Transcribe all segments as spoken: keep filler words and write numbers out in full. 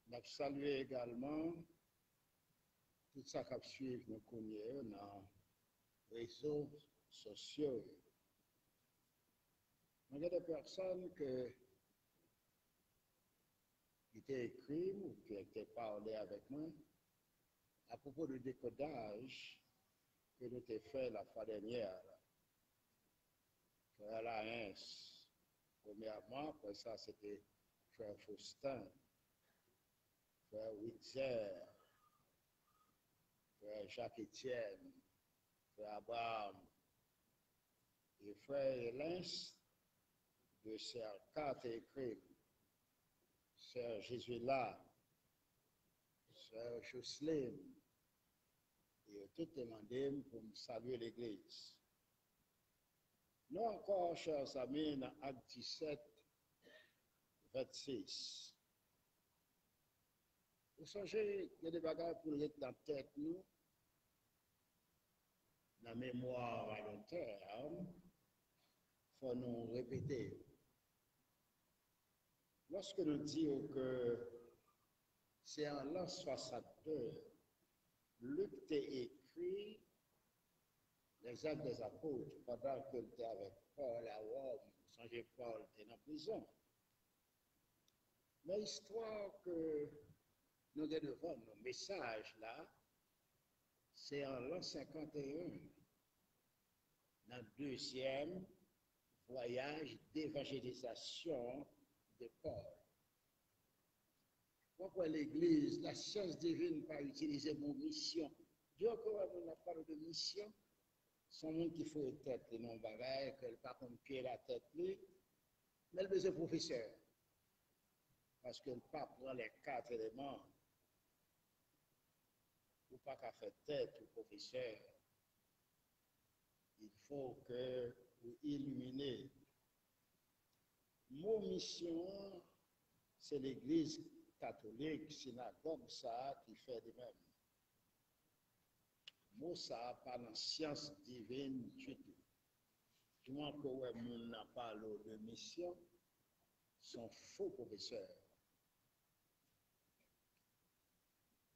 N ap salye egalman tout sa k ap swiv nou kounye a nan rezo sosyo yo. Mwen gen de pèsòn ke ki te ekri m oubyen ki te pale avèk mwen apwopo de dekodaj ke nou te fè lafwa dènyè a la. Frè Laens, premyèman, apre sa, se te frè Faustin, frè Witzer, frè Jacques Etienne, frè Abraham, e frè Laens de Sè K te ekri m, sè Jezila, sè Jocelyn, e yo tout te mande m pou m salye legliz. Nou ankò, chè zanmi, nan Ak disèt, vennsis. Ou sonje, gen de bagay pou l ret nan tèt nou, nan memwa a lontè a, fò nou repete yo. Lòske nou di yo ke se an lan swasannde, Lik te ekri Les Actes des Apôtres pandan ke l te avèk Pòl a Wòm. Sonje Pòl te nan prizon. Men istwa ke nou gen devan nou, mesaj la, se an lan senkanteyen, nan dezyèm vwayaj devanjelizasyon de Pòl. W ap wè legliz, lasyans divin pa itilize mo misyon. Depi w wè moun ap pale de misyon, se yon moun ki foure tèt li nan yon bagay ke l pa konn pye l a tèt li, men l bezwen pwofesè. Paske l pa pran les quatre éléments. Ou pa ka fè tèt ou pwofesè. Il faut que ou ilimine. Mo misyon an, se legliz katolik, sinagòg sa a ki fè li menm. Mo sa a pa nan syans divin ditou. Jou ke w wè moun nan pale w de misyon, se yon fo pwofesè.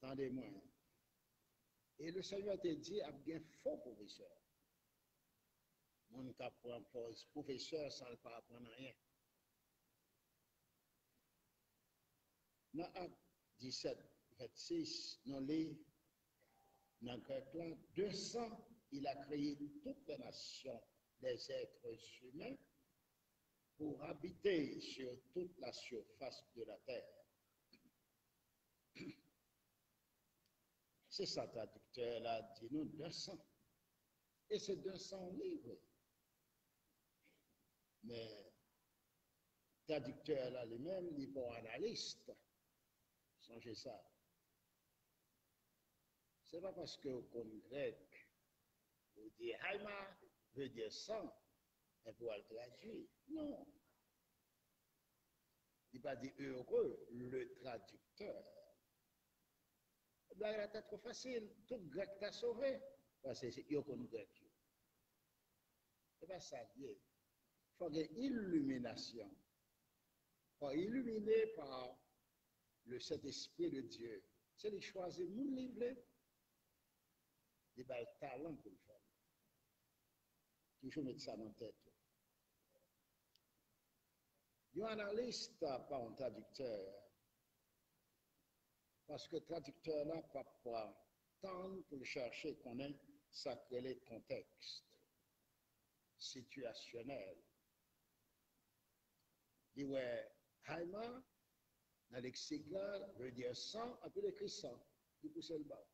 Tande mwen. E le Senyè te di ap gen fo pwofesè. Moun k ap pran pòz pwofesè san l pa aprann anyen. Nan Ak disèt, vennsis, nou li nan grèk la, de sang, il a créé toutes les nations des êtres humains pour habiter sur toute la surface de la terre. Se sa tradiktè la di nou, de sang. E se de sang li vre. Men tradiktè la li menm, li pa yon analis. Sonje sa. Se pa paske w konn grèk, ou di haima veut dire sang, epi w al tradui. Non. Li pa di heureux le traducteur. Bagay la ta twò fasil. Tout grèk ta sove. Paske yo konn grèk yo. Se pa sa l ye. Fò gen iliminasyon. Fò ilimine pa le Saint-Esprit de Dieu. Se li k chwazi moun li vle. Li ba l talan pou l fè l. Toujou met sa nan tèt ou. Yon analis pa yon tradiktè, paske tradiktè la p ap pran tan pou l chache konnen sa k rele kontèks sitiyasyonèl. Li wè haima nan leksik la, veut dire sang, epi l ekri san, li pouse l ba w.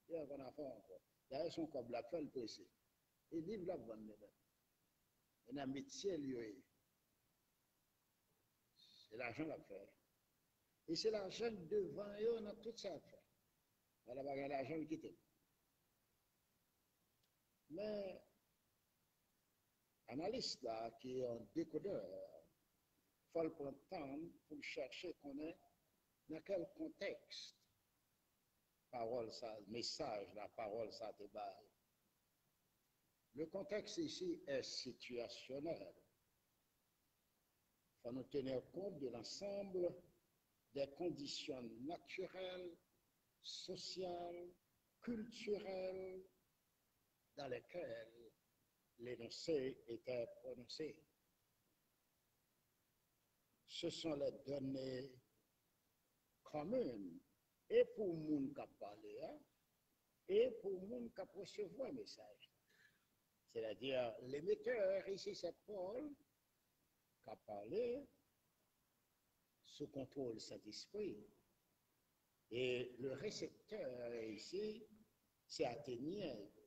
Li pa konn afè w ankò. Dayè, se yon kòb l ap fè, l prese. E liv l ap vann li menm. E nan metye l yo ye. Se lajan l ap fè. E se lajan k devan yo nan tout sa y ap fè. Wala, pa gen lajan, l kite l. Men, analis la, ki yon dekodè, fò l pran tan pou l chache konnen nan kèl kontèks pawòl sa, mesaj la, pawòl sa te bay. Le contexte ici est situationnel. Nous tenir compte de l'ensemble des conditions naturelles, sociales, culturelles dans lesquelles l'énoncé était prononcé. Ce sont les données communes e pou moun k ap pale a, e pou moun k ap resevwa mesaj la. Sètadi, lemetè isi, se Pòl k ap pale sou kontwòl Sentespri. E le reseptè isi, se Atenyen yo.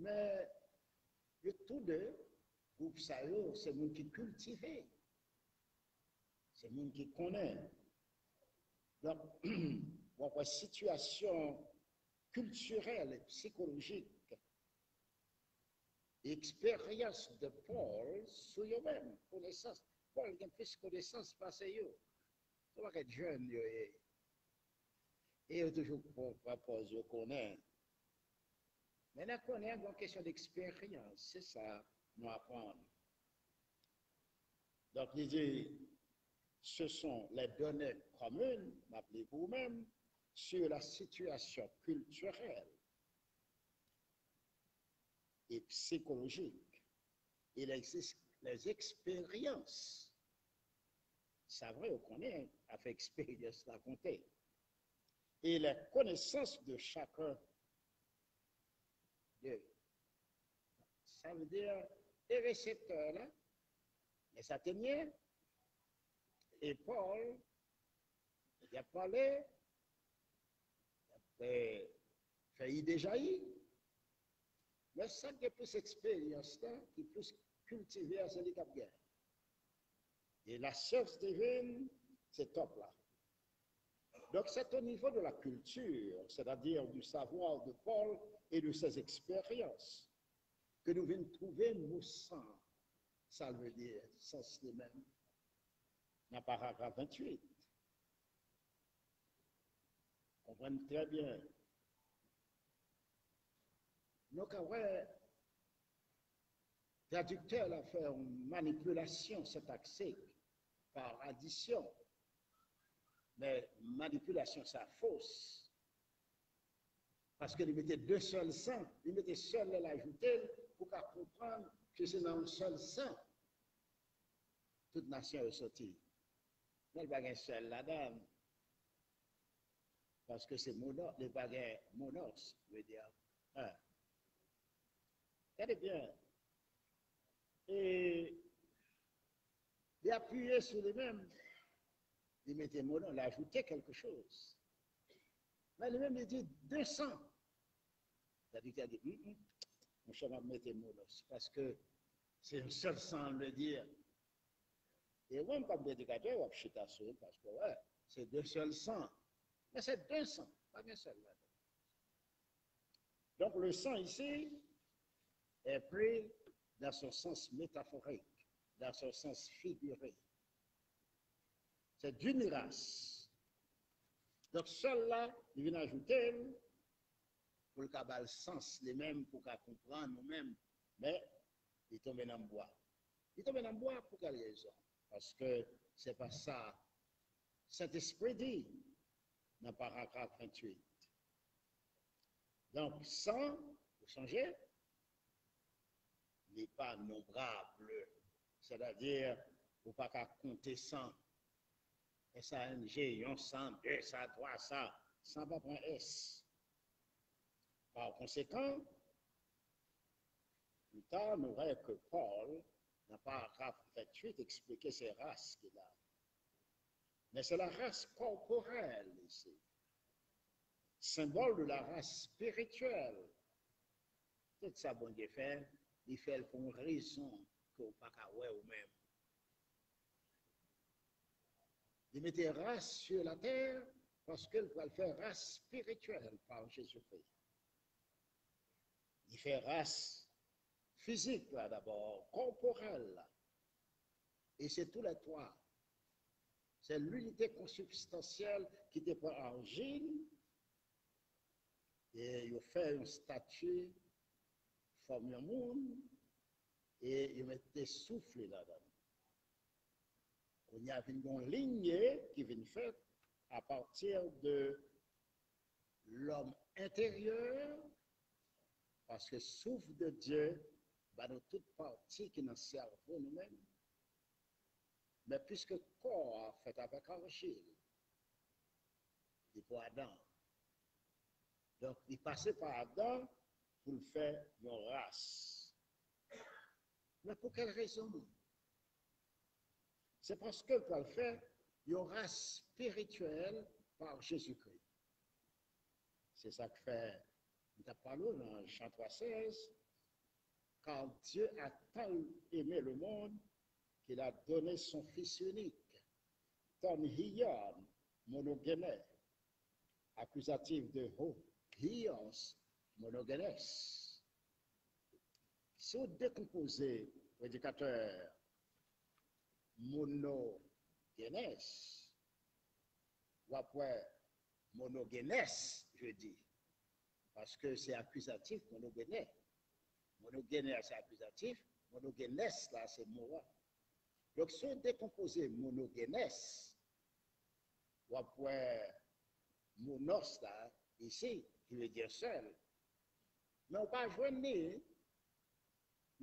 Men yo tou de, gwoup sa yo, se moun ki kiltive. Se moun ki konnen. Donk, w ap wè sitiyasyon kiltirèl e sikolojik, eksperyans de Pòl sou yo menm, konesans. Pòl gen plis konesans pase yo. Se yon pakèt jèn yo ye. E yo toujou pran pòz yo konnen. Men nan konnen an, gen yon kesyon d'eksperyans, se sa nou aprann. Donk, li di, ce sont les données communes, m ap li pou ou menm, sur la situation culturelle et psychologique et les, les expériences. Sa vre, ou konnen, afè eksperyans la konte. Et les connaissances de chacun d'eux. Sa vle di, e reseptè la, men sa te nye, e Pòl, y ap pale, y ap fè, fè ide jayi, men sa k gen plis eksperyans la, ki plis kiltive a, se li k ap gen. E la syans divin, se top la. Donc, c'est au niveau de la culture, c'est-à-dire du savoir de Paul et de ses expériences, que nous venons trouver nos sens. Ça veut dire, sens lui-même. Dans paragraphe vingt-huit. Comprenez très bien. Nous, quand Tradiktè la fè yon manipilasyon sentaksik pa adisyon, men manipilasyon sa fos, paske li mete de sèl san, li mete sèl lè l ajoute l pou ka konprann ke se nan yon sèl san tout nasyon yo soti. Men li pa gen sèl ladan l. Paske se mono, li pa gen monos, vle di, en. Gade byen. E li apiye sou li menm. Li mete mono, li ajoute quelque chose. Men li menm, li di de san. Sètadi, li di, monchè, m ap mete monos. Paske se yon sèl san, vle di, E ou menm kòm predikatè, w ap chita sou l, paske, wè, se de sèl san. Men se de san, pa gen sèl ladan. Donc, le sang ici est pris dans son sens métaphorique, dans son sens figuré. C'est d'une race. Donk, sèl la, li vin ajoute l, pou l ka ba l sans li menm, pou w ka konprann ou menm. Men, li tonbe nan bwa. Li tonbe nan bwa pou kèl rezon? Paske se pa sa Sentespri di nan paragraf venntuit. Donk, san, ou sonje, li pa nonbrab. Sètadi, ou pa ka konte san. S A N G, yon san, de san, twa san, san pa pran S. Pa konsekan, pita, nou wè ke Pòl, nan paragraf venntuit, eksplike se ras ki la. Men se la ras kòporèl isi. Symbole de la race spirituelle. Tout sa Bondye fè, li fè l pou yon rezon ke w pa ka wè ou menm. Li mete ras sur la terre paske l pral fè ras spirityèl pa Jezikri. Li fè ras fizik la dabò, kòporèl la. E se tou lè twa. Se linite konsibstansyèl ki te pran arjil, e yo fè yon stati, fòm yon moun, e yo mete souf li ladan l. Kounye a vin gen yon linye ki vin fèt apati de lòm enteryè, paske souf de Dye ba nou tout pati ki nan sèvo nou menm. Men piske kò a fèt avèk arjil, li pou Adan. Donk, li pase pa Adan pou l fè yon ras. Men pou kèl rezon? Se paske l pral fè yon ras espirityèl pa Jezikri. Se sa k fè m t ap pale w nan Jan twa sèz, car Dieu a tant aimé le monde qu'il a donné son Fils unique, ton hion monogenes, akizatif de ho, hios monogenes. Si w dekonpoze predikatè monogenes, w ap wè monogenes, je dis, paske se akizatif monogenes. Monogenes se akizatif, monogenes la se mo a. Donk, si w dekonpoze monogenes, w ap wè monos la, isi, ki vle di sèl. Men w pa jwenn li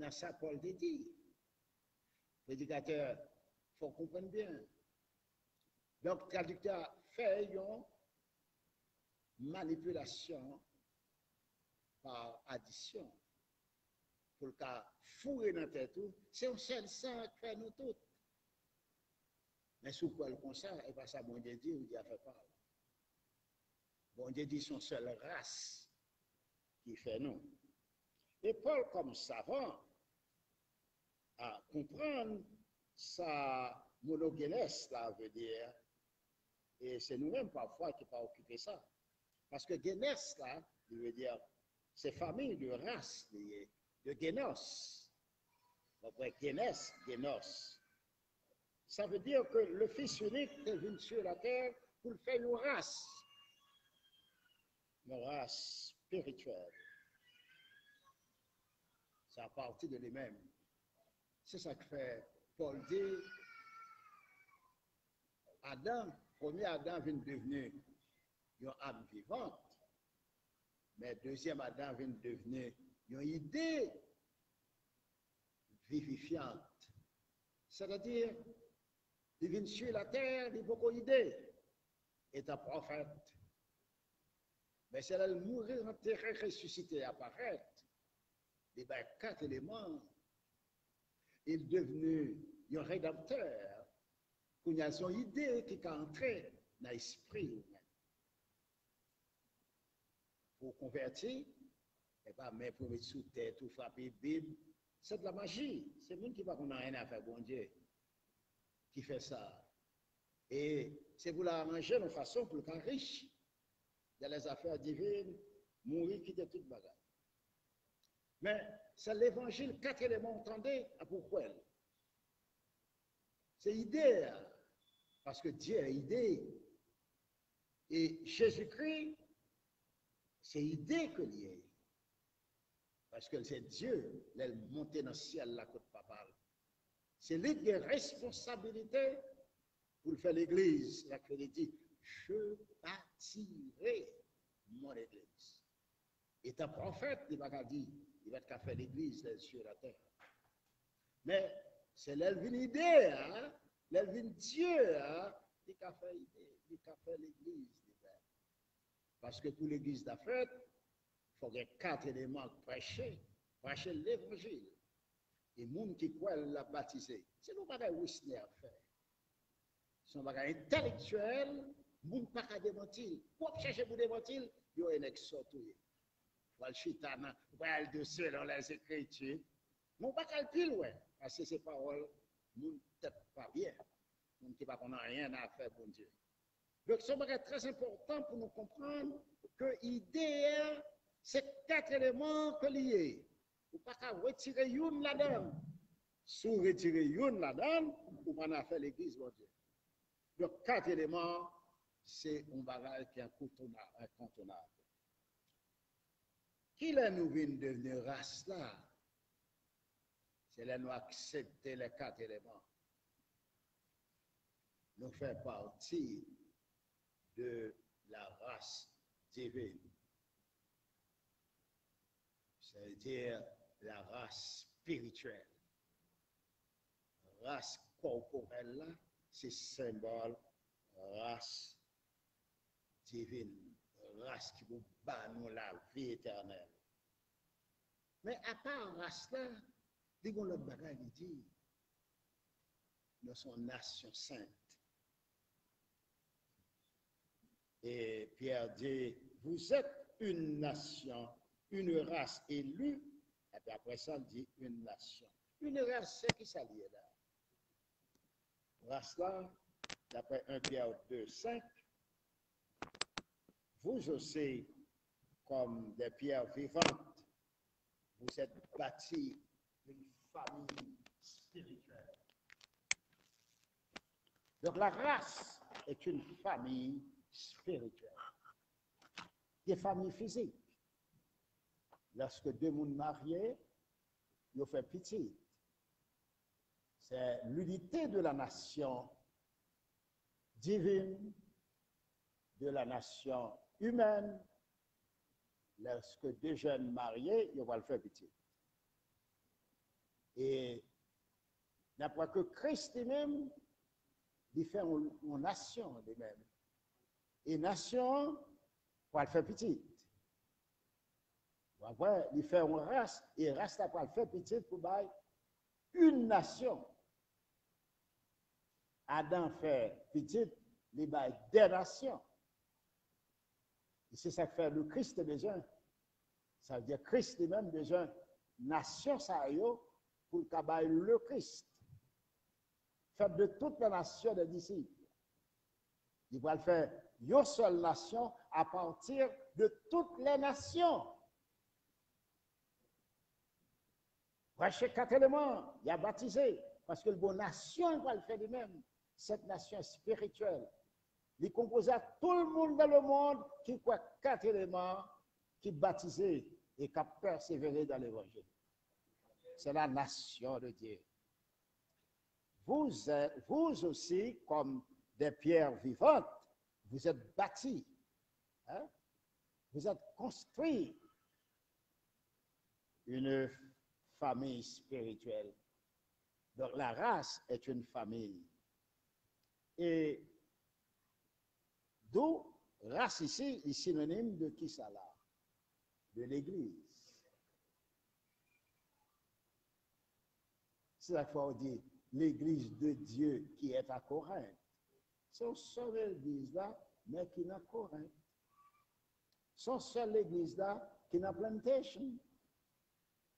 nan sa Pòl te di. Predikatè, fò w konprann byen. Donk, tradiktè a fè yon manipilasyon pa adisyon pou l ka foure nan tèt ou, se yon sèl san k fè nou tout. Men si w kwè l konsa, e pa sa Bondye di, ou di afè pa w. Bondye di se yon sèl ras ki fè nou. E Pòl, kòm savan, a konprann sa monogenes la vle di, e se nou menm pafwa ki pa okipe sa. Paske genes la, li vle di, se fanmi de ras li ye, de genos. Donk, wè, genes, genos. Sa vle di ke le Fils unique te vin sou latè pou l fè yon ras. Yon ras espirityèl. Se apati de li menm. Se sa k fè Pòl di, Adan, premye Adan vin devni yon am vivant, men dezyèm Adan vin devni yon ide vivifyant. Sètadi, li vin sou latè, li poko ide, etan pwofèt. Men se lè l mouri, antere, resisite, aparèt, li bay kat eleman, li devni yon redanmtè. Kounye a, se yon ide ki ka antre nan espri ou menm. Pou w konvèti, e pa men pou w met sou tèt ou, frape Bib. Se de la maji. Se moun ki pa konn anyen nan afè Bondye ki fè sa. E se pou l aranje l yon fason pou l ka rich dans les affaires divines, mouri, kite tout bagay. Men, se levanjil kat eleman w tande, epi w kwè l. Se ide a, paske Dye a ide. E Jezikri, se ide ke l ye. Paske l se Dye, lè l monte nan syèl la kot Papa l. Se li ki gen responsabilite pou l fè legliz, sa k fè li di, je bâtirai mon église. Etan pwofèt, li pa ka di, li pa t ka fè legliz lè l sou latè. Men, se lè l vin ide a, lè l vin Dye a, li ka fè ide, li ka fè legliz li menm. Paske pou legliz la fèt, fò gen kat eleman, preche, preche levanjil. E moun ki kwè l ap batize. Se yon bagay Wisner fè. Se yon bagay entèlektyèl, moun pa ka demanti l. Pou w ap chèche pou demanti l, yo e nèg sòt ou ye. Ou al chita nan, ou pral de selon les Écritures. Men w pa ka al pi lwen, paske se pawòl moun tèt pa byen, moun ki pa konn anyen nan afè Bondye. Donk, se yon bagay trè enpòtan pou nou konprann ke ide a, se kat eleman ke li ye. Ou pa ka retire youn ladan l. Si w retire youn ladan l, ou pa nan afè legliz Bondye. Donk, kat eleman, se yon bagay ki enkontounab, enkontounab. Kilè nou vin devni ras la? Se lè nou aksepte les quatre éléments. Nou fè pati de la race divine, c'est-à-dire la race spirituelle. Ras kòporèl la, se senbòl ras divin, ras ki pou ba nou lavi etènèl. Men apa ras la, li gen lòt bagay li di. Nou se yon nasyon sent. Et Pierre dit, vous êtes une nation, une race élue. Epi apre sa, li di une nation. Une race, se ki sa li ye la? Ras la, d'après un Pierre deux cinq, vous aussi, comme des pierres vivantes, vous êtes bâti une famille spirituelle. Donc la race est une famille spirituelle. Des familles physiques. Lorsque deux moun marye, yo fè pitit. C'est l'unité de la nation divine, de la nation humaine, lorsque deux jeunes mariés, yo pral fè pitit. E n ap wè ke Kris li menm, li fè yon, yon nasyon li menm. E nasyon an pral fè pitit. W ap wè, li fè yon ras, e ras la pral fè pitit pou bay yon nasyon. Adan fè pitit, li bay de nasyon. E se sa k fè le Christ te bezwen. Sa vle di Kris li menm bezwen nasyon sa yo pou l ka bay le Christ. Faites de toutes les nations des disciples. Li pral fè yon sèl nasyon à partir de toutes les nations. Prêchez quatre éléments, y a baptisé, paske l gon nasyon l pral fè li menm, cette nation spirituelle. Li konpoze a tout le monde dans le monde ki kwè kat eleman, ki batize e k ap pèsevere dans l'évangile. C'est la nation de Dieu. Vous, êtes- vous aussi, comme des pierres vivantes, vous êtes bâtis, hein? Vous êtes construits une famille spirituelle. Donc la race est une famille. Et d'où race ici est synonyme de qui ça là? De l'église. Se sa k fè w di, l'église de Dieu qui est à Corinth. Se yon sèl legliz la, men ki nan Korent. Se yon sèl legliz la, ki nan Plantation.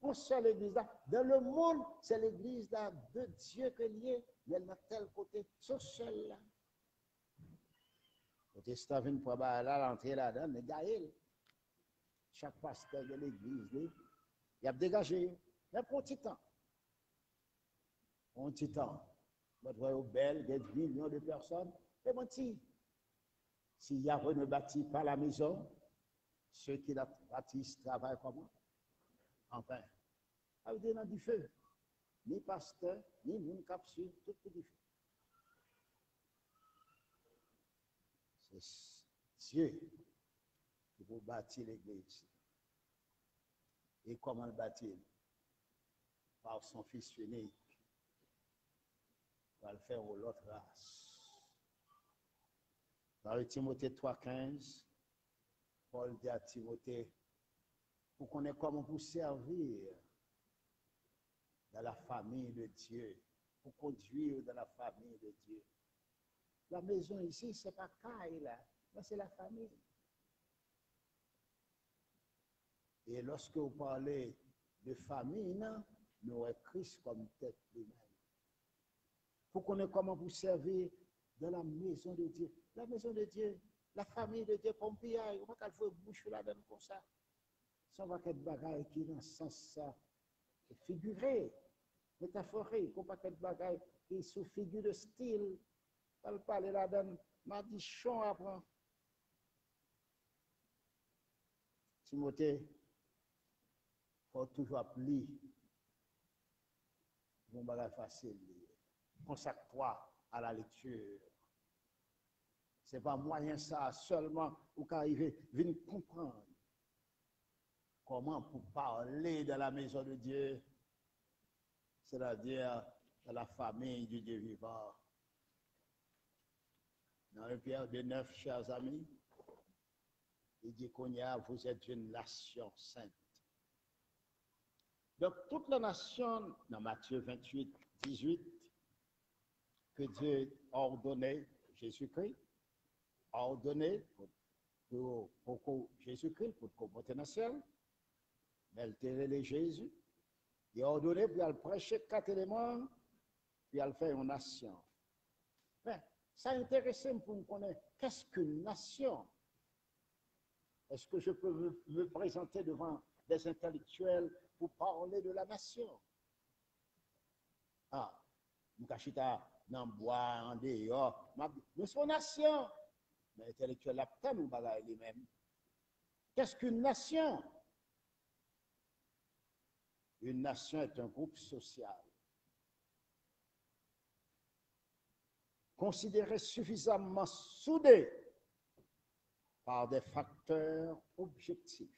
Yon sèl legliz la, dans le monde, se legliz la de Dieu ke l ye, men l nan tèl kote, se yon sèl la. Protestan vin pran bagay la, l antre ladan l, li gaye l. Chak pastè gen legliz li, y ap degaje yo. Men pou yon ti tan. Pou yon ti tan. Lòt wè yo bèl, gen milyon de pèsòn. E manti. Si Yahweh ne bâtit pas la maison, ceux qui la bâtissent travaillent comment? En vain. Sa vle di nan dife. Ni pastè, ni moun k ap swiv, tout pou dife. Se Dye ki pou bati legliz. E kòman l bati l? Pa son Fis inik. Pral fè yon lòt ras. Nan Timote twa kenz, Pòl di a Timote, pou konnen kòman pou sèvi dans la famille de Dieu, pou kondwi yo dans la famille de Dieu. La maison ici, se pa kay la, men se la famille. E lòske w pale de fanmi nan, nou wè Kris kòm tèt li menm. Pou konnen kòman pou sèvi dans la maison de Dieu. La maison de Dieu, la famille de Dieu, pa yon piyay, ou pa ka voye bouch ou ladan l konsa. Se yon pakèt bagay ki nan sans sa, figire, metaforik, yon pakèt bagay ki sou figi de stil, pa l pale ladan l, madichon aprann. Timote, fò w toujou ap li. Yon bagay fasil li ye. Consacre-toi à la lecture. Se pa mwayen sa a sèlman ou ka rive vin konprann kòman pou pale dans la maison de Dieu, c'est-à-dire dans la famille du Dieu vivant. Dans un Pierre deux neuf, chers amis, il dit: Kounye a, vous êtes une nation sainte. Donk, tout la nasyon, nan Matye venntuit, dizuit, ke Dye òdone, Jezikri òdone pou, pou, pou Jezikri, pou l monte nan syèl, men l te rele Jezi, li òdone pou y al preche kat eleman, pou y al fè yon nasyon. Men, sa enterese m pou m konnen, qu'est-ce qu'une nation? Est-ce que je peux me, me présenter devant des intellectuels pour parler de la nation? Ah, m ka chita nan bwa, andeyò, m ap di, nou se yon nasyon. Men entelektyèl la ap tann yon bagay li menm. Qu'est-ce qu'une nation? Une nation est un groupe social considéré suffisamment soudé par des facteurs objectifs,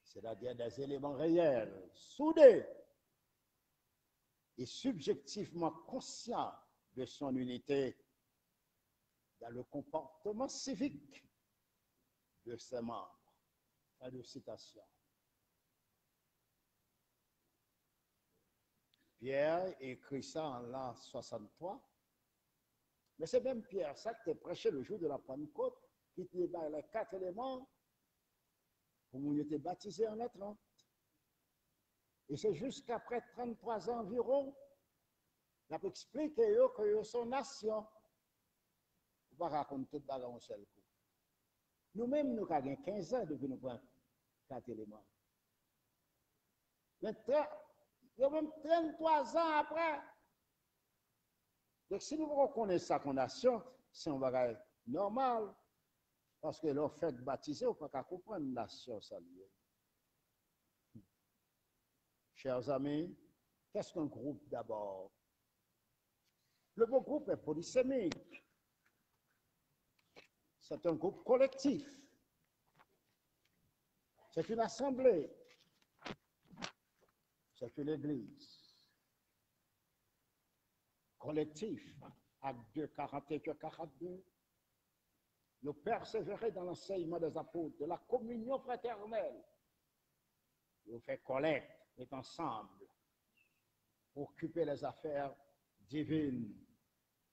c'est-à-dire des éléments réels, soudés et subjectivement conscient de son unité dans le comportement civique de ses membres. Fin de citation. Pierre écrit ça en l'an soixante-trois. Men se menm Pyè sa ki te preche le jour de la Pentecôte, ki te bay les quatre éléments pou moun yo te batize an l'an trant. E se jiskaprè tranntwa zan anviwon, l ap eksplike yo ke yo se yon nasyon. Ou pa ka konn tout bagay yon sèl kou. Nou menm, nou ka gen kenz an depi nou pran kat eleman. Men tra-, yo menm tranntwa zan apre. Donk, si nou poko konnen sa k yon nasyon, se yon bagay nòmal. Paske lè w fèk batize, ou pa ka konprann nasyon sa l ye. Chers amis, qu'est-ce qu'un groupe d'abord? Le mot groupe est polysémique. C'est un groupe collectif. C'est une assemblée. C'est une église. Collectif, Actes deux, quarante et un, quarante-deux. Nous persévérer dans l'enseignement des apôtres, de la communion fraternelle. Yo fè kòlèk, ret ansanm, okipe les affaires divines.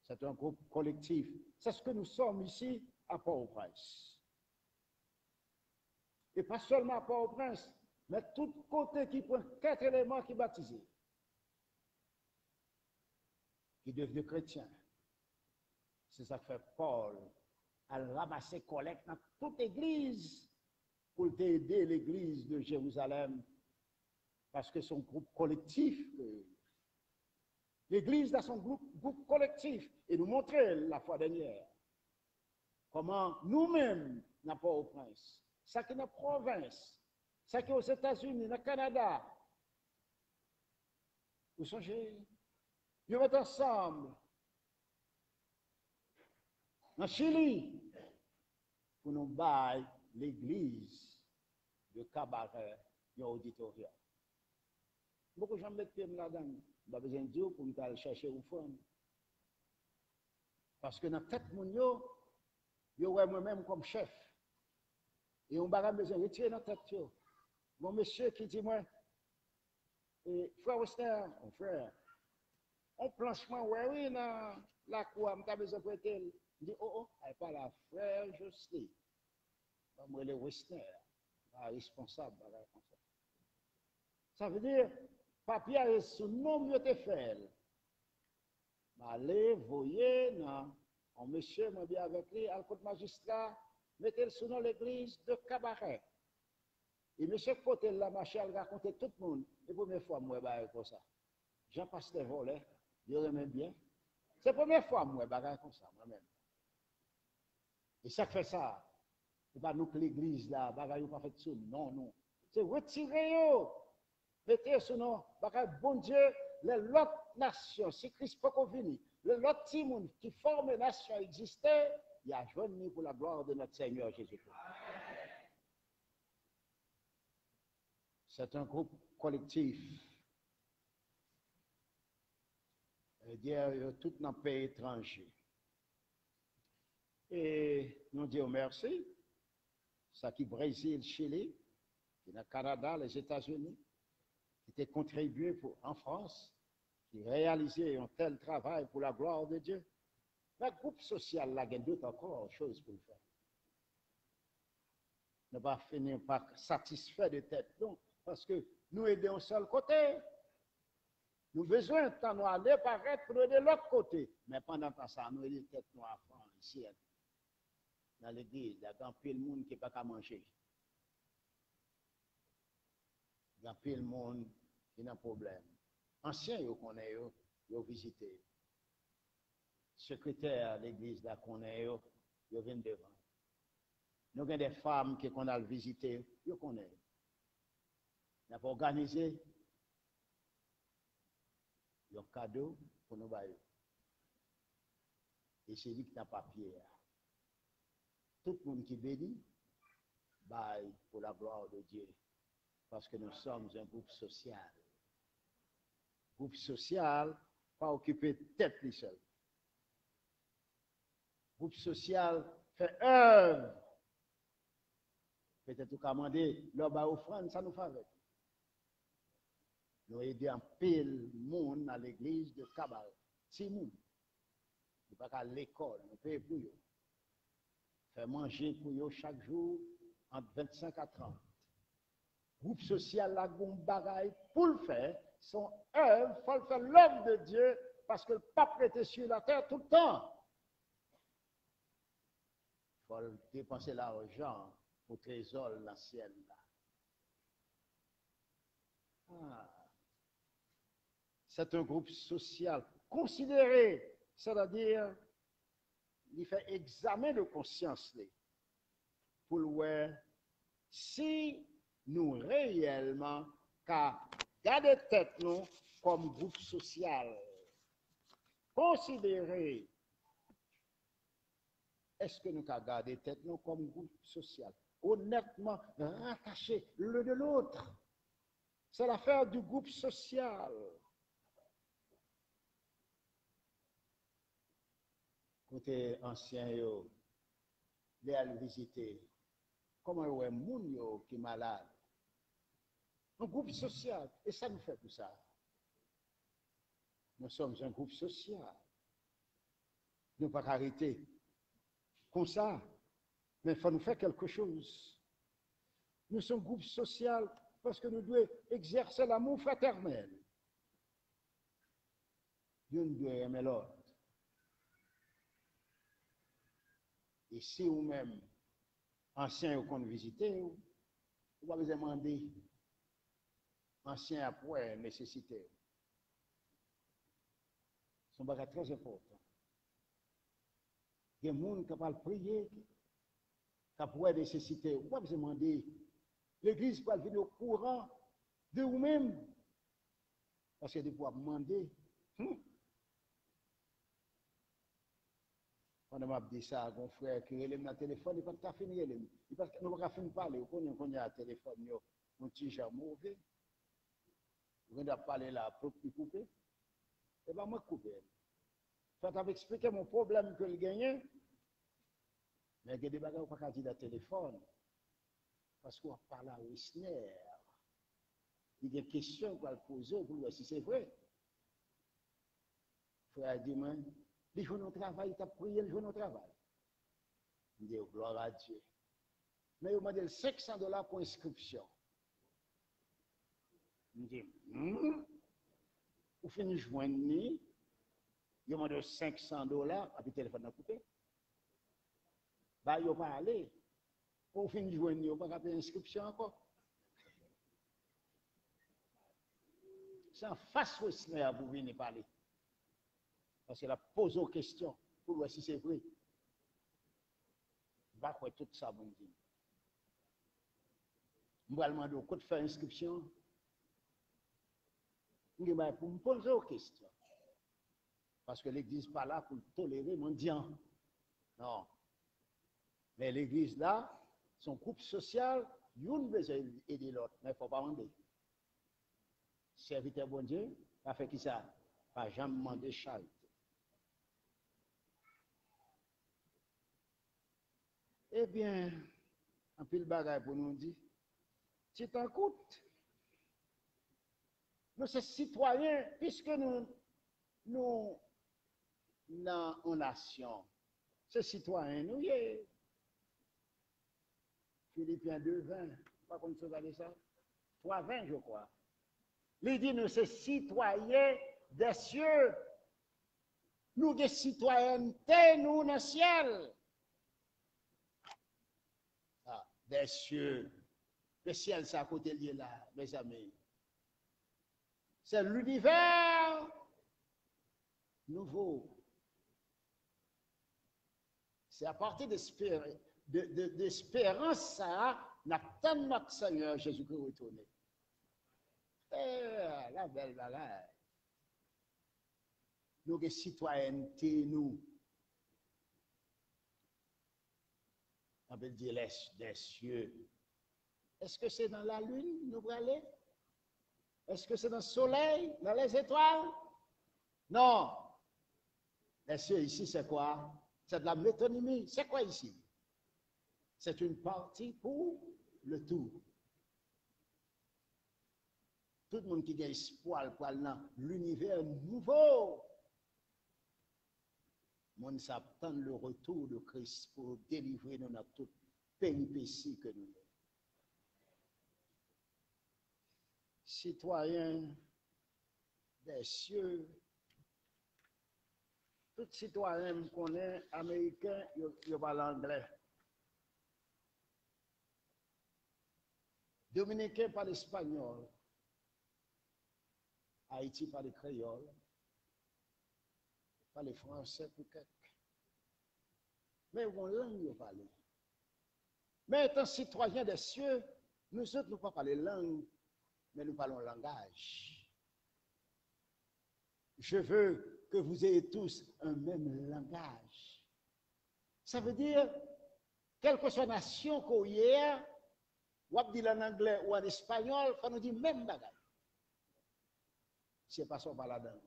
C'est un groupe collectif. C'est ce que nous sommes ici à Port-au-Prince. E pa sèlman a Pòtoprens, men tout kote ki pran kèk eleman ki batize, ki devni kretyen. Se sa k fè Pòl al ranmase kòlèk nan tout legliz pou l te ede legliz de Jerizalèm, paske se yon gwoup kolektif ke legliz la, se yon gwoup, gwoup kolektif, e nou montre l lafwa dènyè. Kòman nou menm nan Pòtoprens, sa ki nan pwovens, sa ki Ozetazini, nan Kanada, ou sonje, yo met ansanm nan Chili pou nou bay legliz de Kabarè yon oditoryòm. M poko janm met pye m ladan l. M pa bezwen di w pou m t al chèche ofrann. Paske nan tèt moun yo, yo wè mwen menm kòm chèf. E yon bagay m bezwen retire nan tèt yo. Gon mesye ki di mwen, e, frè Wesner, yon frè, yon planch mwen wè wi nan lakou a, m ta bezwen prete l. M di, o, o, al pale a frè Josely. Ban m rele Wesner, pa responsab, bagay konsa. Sa vle di, papye a se sou non m yo te fè l. M ale voye nan yon mesye, mwen byen avèk li, al kot majistra, mete l sou non legliz de Kabarè. E mesye k pote l la mache al rakonte tout moun. E premye fwa m wè bagay konsa. Jan pastè vòlè, yo renmen byen. Se premye fwa m wè bagay konsa, mwen menm. E sa k fè sa, se pa nou k legliz la, bagay yo pa fèt sou non nou. Se retire yo, mete yo sou non bagay Bondye, lè lòt nasyon, si Kris poko vini, lè lòt timoun ki fòme nasyon egziste, y a jwenn li pour la gloire de notre Seigneur Jésus-Christ. C'est un groupe collectif. Dye yo tout nan peyi etranje. E nou di yo mèsi, sa ki Brezil, Chili, ki nan Kanada, Lèzetazini, ki te kontribye pou, an Frans, ki reyalize yon tèl travay pour la gloire de Dieu. Men gwoup sosyal la gen dòt ankò choz pou l fè. Nou pa fini pa satisfè de tèt nou, paske nou ede yon sèl kote. Nou bezwen tan nou ale parèt pou nou ede lòt kote. Men pandan tan sa, nou ede tèt nou a Fran, isyèn. Nan legliz la, gen anpil moun ki pa ka manje. Gen anpil moun ki nan pwoblèm. Ansyen yo konnen yo, yo vizite yo. Sekretè legliz la konnen yo, yo vin devan. Nou gen de fanm ki konn al vizite yo, yo konnen yo. N ap òganize yon kado pou nou ba yo. E se li ki nan papye a. Tout moun ki beni, bay pour la gloire de Dieu. Paske nous sommes un groupe social. Gwoup sosyal pa okipe tèt li sèlman. Gwoup sosyal fè èv. Petèt ou ka mande, lè w bay ofrann, sa nou fè avèk? Nou ede anpil moun nan legliz de Kabarè. Timoun. Yo pa ka al lekòl, nou peye pou yo. Fè manje pou yo chak jou ant vennsenk a trant. Gwoup sosyal la gon bagay pou l fè, se yon èv, fò l fè lèv de Dye, paske l p ap rete sou latè tout tan. Fò l depanse lajan pou trezò l nan syèl la. Ah. C'est un groupe social considéré, c'est-à-dire li fè egzamen de konsyans li pou l wè si nou reyèlman ka gade tèt nou kòm gwoup sosyal. Konsidere, èske nou ka gade tèt nou kòm gwoup sosyal? Onètman, ratache l'un de l'autre. C'est l'affaire du groupe social. Kote ansyen yo, lè al vizite, kòman yo wè moun yo ki malad? Yon gwoup sosyal, e sa nou fè pou sa? Nous sommes un groupe social. Nou pa ka rete konsa, men fò nou fè quelque chose. Nou se yon gwoup sosyal paske nou dwe egzèse lanmou fratènèl. Youn dwe renmen lòt. E si ou menm, ansyen yo konn vizite w, ou pa bezwen mande. Ansyen ap wè nesesite w. Se yon bagay trè enpòtan. Gen moun k ap al priye, k ap wè nesesite w. Ou pa bezwen mande. Legliz pral vin okouran de ou menm. Paske depi w ap mande, hmm, pandan m ap di sa, gen yon frè ki rele m nan telefòn, li pa t ka fin rele m. Li pa t, nou pa ka fin pale. Ou konnen kounye a telefòn yo yon ti jan move. Ou gen dwa ap pale la, ploup, li koupe. E pa mwen k koupe l. Frè t ap eksplike m yon pwoblèm ke l genyen. Men gen de bagay ou pa ka di nan telefòn. Paske w ap pale a Wisner. Li gen kesyon l pral poze w pou l wè si se vre. Frè a di mwen, li jwenn yon travay, li t ap priye, li jwenn yon travay. M di yo, glwa a Dye. Men yo mande l senk san dola pou enskripsyon. M di, hmm? Ou fin jwenn li, yo mande w senk san dola, epi telefòn nan koupe. Ba yo pale. Ou fin jwenn yo, pa ka peye enskripsyon ankò. Se anfas Wisner a pou vini pale. Paske l ap poze w kesyon pou l wè si se vre. M pa kwè tout sa moun di. M pral mande w kote fè enskripsyon an. M gen bagay pou m poze w kesyon. Paske legliz pa la pou l tolere mandyan. Non. Men legliz la, se yon gwoup sosyal, youn bezwen ede lòt, men fò w pa mande. Sèvitè Bondye pa fè kisa? Pa janm mande charite. Ebyen, anpil bagay pou nou di. Ti tan kout. Nou se sitwayen, piske nou, nou nan yon nasyon. Se sitwayen nou ye. Filipyen de ven, pa konn si w gade sa? Twa ven, je crois. Li di nou se sitwayen dè sye. Nou gen sitwayènte nou nan syèl. Ah, dè sye. Men syèl sa kote l ye la, mezanmi? Se linivè nouvo. Se apati de, de, de esperans sa a n ap tann nòt Senyè Jezikri retounen. Eh, la bèl bagay. Nou gen sitwayènte nou. Anpil di lè dè sye. Èske se nan lalin nou prale? Èske se nan solèy, nan lèzetwal? Non. Lè sye isi, se kwa? Se de la metonimi. Se kwa isi? C'est une partie pour le tout. Tout moun ki gen espwa l pral nan linivè nouvo. Moun sa ap tann le retour de Christ pou delivre nou nan tout peripési ke nou ye. Sitwayen dè sye, tout sitwayen m konnen ameriken, yo, yo pale anglè. Dominiken pale espanyòl. Ayiti pale kreyòl, pale fransè pou kèk. Men yon lang yo pale. Men etan sitwayen dè sye, nou zòt nou pa pale lang, men nou pale yon langaj. Je veux que vous ayez tous un même langage. Sa vle di, kèlkeswa nasyon ke w ye a, w ap di l ann anglè ou ann espanyòl, fò nou di menm bagay. Se pa sa w pa ladan l.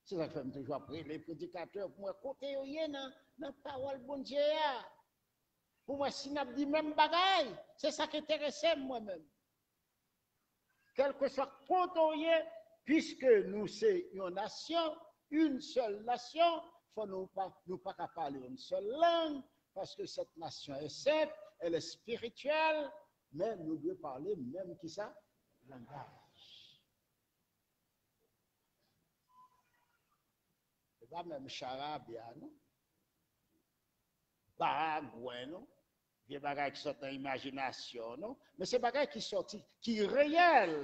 Se sa k fè m toujou ap rele predikatè pou m wè kote yo ye nan, nan pawòl Bondye a. Pou m wè si n ap di menm bagay. Se sa k enterese m mwen menm. Kèlkeswa kote w ye, piske nou se yon nasyon, une seule nation, fò nou pa, nou pa ka pale yon sèl lang, paske cette nation est sainte, elle est spirituelle, men nou dwe pale menm kisa? Langaj. Se pa menm charabya, non. Baragwen, non. Vye bagay ki sòti nan imajinasyon, non. Men se bagay ki sòti, ki reyèl,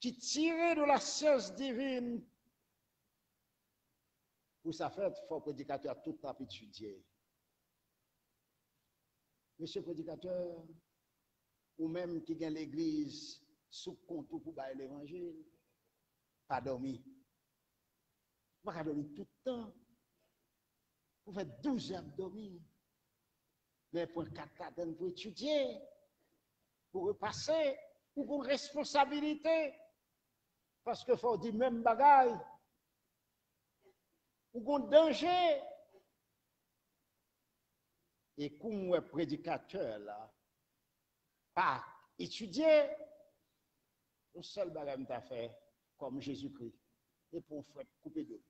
ki tire de la syans divin. Pou sa fèt, fò predikatè a tout ap etidye. Mesye predikatè, ou menm ki gen legliz sou kont ou pou bay levanjil, pa dòmi. Ou pa ka dòmi tout tan. Ou fè douz zè ap dòmi. Men pran kat ladan l pou etidye, pou repase, ou gon responsabilite. Paske fò w di menm bagay. Ou gon danje. E kou m wè predikatè la pa etidye, yon sèl bagay m ta fè kòm Jezikri, e pran yon fwèt koupe do l.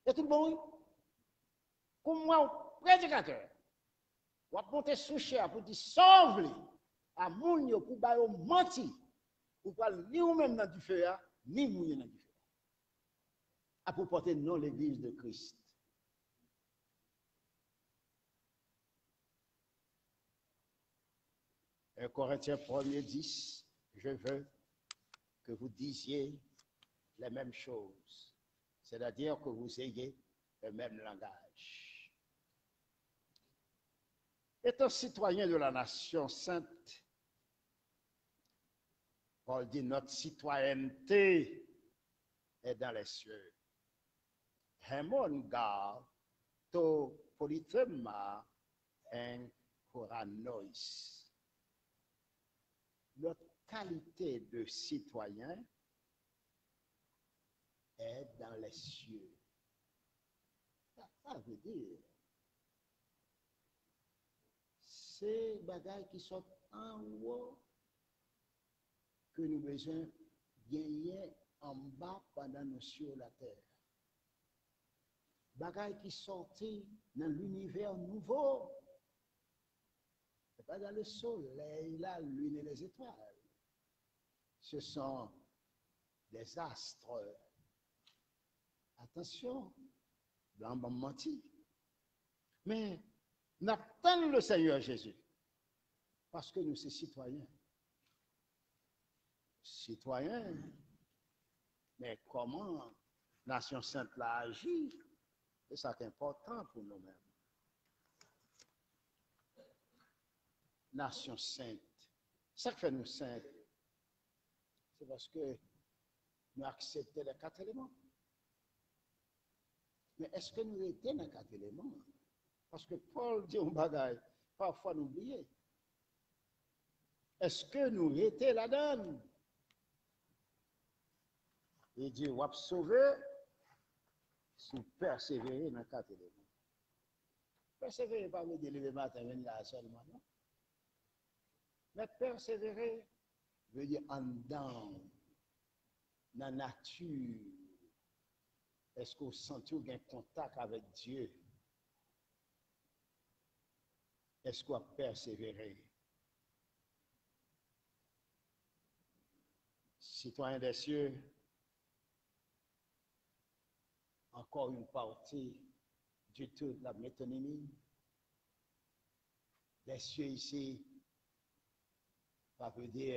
E tout bon, wi. Kou m wè yon predikatè, w ap monte sou chè a pou di sa w vle a moun yo, pou ba yo manti, ou pral ni ou menm nan dife a, ni moun yo nan dife a. A pou pòte non legliz de Kris. Un Corinthiens premier dix, je veux que vous disiez les mêmes choses, c'est-à-dire que vous ayez le même langage. Étant citoyen de la nation sainte, Paul dit, notre citoyenneté est dans les cieux. Hemon gar to politema en koranos. Notre qualité de citoyen est dans les cieux. Sa, sa vle di, se bagay ki sot anwo ke nou bezwen genyen anba pandan nou sou latè. Bagay ki sòti nan linivè nouvo. Se pa dans le soleil, la lune et les étoiles. Ce sont des astres. Atansyon, blan ban m manti. Men, n ap tann le Seigneur Jésus. Paske nou se sitwayen. Sitwayen, men kòman nasyon sent la aji, se sa k enpòtan pou nou menm. Nasyon sent. Sa k fè nou sent? Se paske nou aksepte les quatre éléments. Men èske nou rete nan kat eleman an? Paske Pòl di yon bagay, pafwa nou bliye. Èske nou rete ladan l? Li di, w ap sove si w pèsevere nan kat eleman. Pèsevere pa vle di leve maten vin la sèlman, non. Men pèsevere vle di anndan w, nan nati w. Èske w santi w gen kontak avèk Dye? Èske w ap pèsevere? Citoyen des cieux, encore une partie du tout la métonymie. Des cieux ici, sa vle di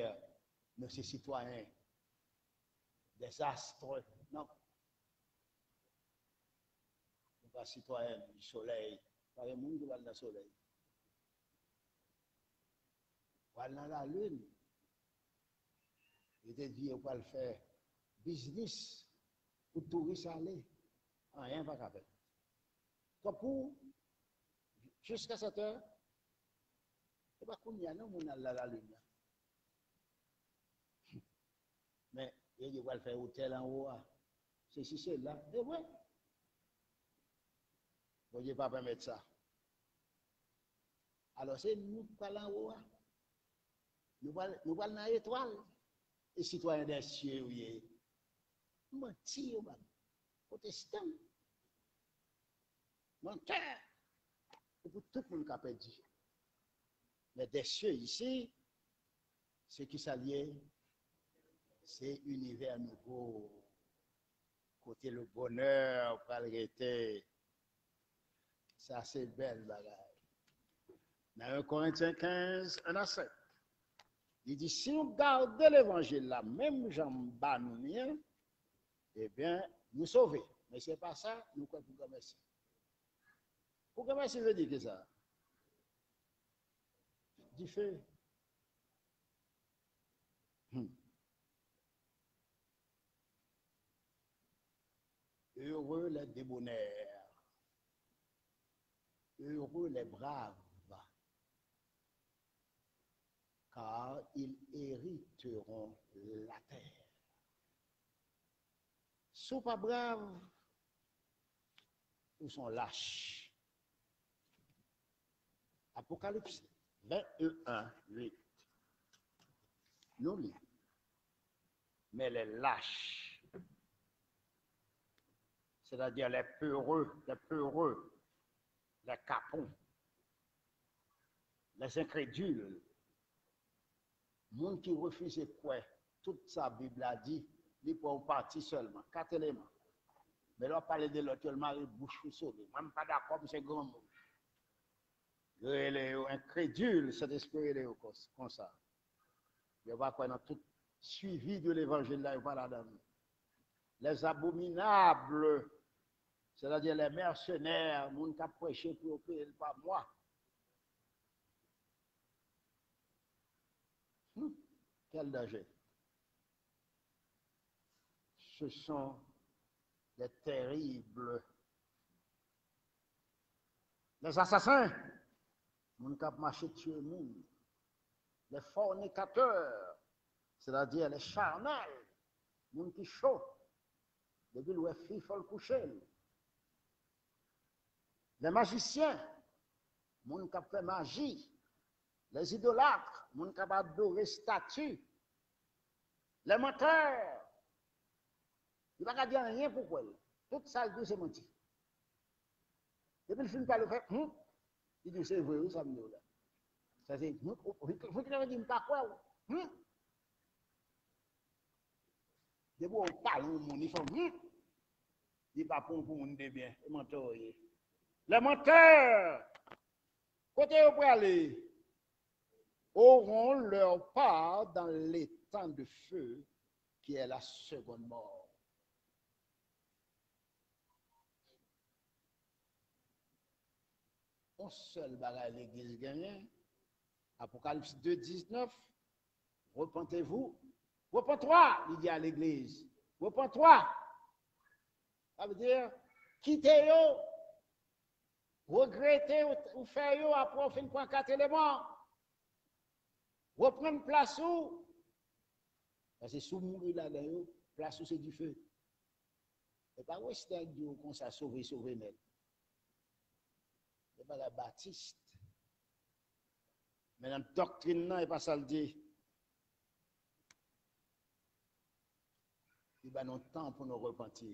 nou se sitwayen des astres, non. Nou pa sitwayen du soleil. Pa gen moun ki pral nan solèy. Pral nan lalin. Li te di yo pral fè biznis pou touris ale. Anyen pa ka fèt. Tankou, jiska sèt è, se pa kounye a non moun al nan lalin nan. Men, yo di yo pral fè otèl anwo a. Sesi, sela. E vre. Bondye pa pèmèt sa. Alò, se nou k pral anwo a. Nou pral, nou pral nan etwal. E sitwayen dè sye yo ye. Manti yo ba nou. Pwotestan. Mantè. Se pou tout moun ka pèdi. Men dè sye isi, se ki sa l ye? Se inivè nouvo. Kote le bonè pral rete. Sa se bèl bagay. Nan en Korentyen kenz, en a sèt, li di, si nou gade levanjil la, menm jan m ba nou li an, ebyen, nou sove. Men se pa sa, nou kwè pou granmèsi. Pou granmèsi vle di ki sa? Dife. Hmm. Heureux les débonnaires, heureux les braves, car ils hériteront la terre. Si w pa brav, ou se yon lach. Apokalips venteyen uit. Nou li. Men les lâches, c'est-à-dire les peureux, les peureux, les capons, les incrédules, moun ki refize kwè tout sa Bib la di, li pran yon pati sèlman, kat eleman. Men lè w ap pale de lòt yo, l mare bouch pou sove. Mwen, m pa dakò, m se granmoun. Yo rele yo enkredil, Sentespri rele yo kons-, konsa. Yo pa kwè nan tout swivi de levanjil la, yo pa ladan l. Les abominables, c'est-à-dire les mercenaires, moun k ap preche pou yo peye l pa mwa. Hmm, quel danger. Ce sont les terribles, les assassins, moun k ap mache tiye moun, les fornicateurs, c'est-à-dire les charnels, moun ki cho, depi l wè fi, fò l kouche l. Les magiciens, moun k ap fè maji. Les idolâtres, moun k ap adore stati. Les menteurs, li pa ka di anyen pou kwè l. Tout sa l di w se manti. Depi l fin pale, w fè, hmm? Li di w se vre wi sa m di w la. Sa se, hmm, ou, ou, ou, ou di m pa kwè w. Hmm? Depi w pale yon moun, li fè, hmm? Li pa pran w pou moun de byen. E mantè w ye. Les menteurs, kote yo prale? Auront leur part dans l'étang de feu qui est la seconde mort. Yon sèl bagay legliz genyen, Apokalips de diznèf, repentez-vous, repens-toi, li di a legliz, repens-toi. Sa vle di, kite yo, regrete ou, ou fè yo apre w fin pran kat eleman. Reprann plas ou. Paske si w mouri ladan yo, plas ou se dife. E pa Wesley k di w konsa, sove, sove nèt. Se bagay Batis. Men nan doktrin nan, e pa sa l di. Li ba nou tan pou nou repanti.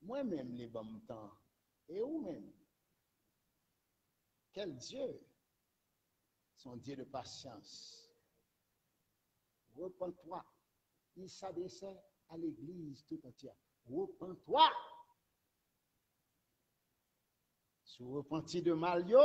Mwen menm, li ban m tan. E ou menm? Quel Dieu? C'est un Dieu de patience. Repens-toi. Il s'adressait à l'église tout entière. Repens-toi. Si w repanti de mal yo,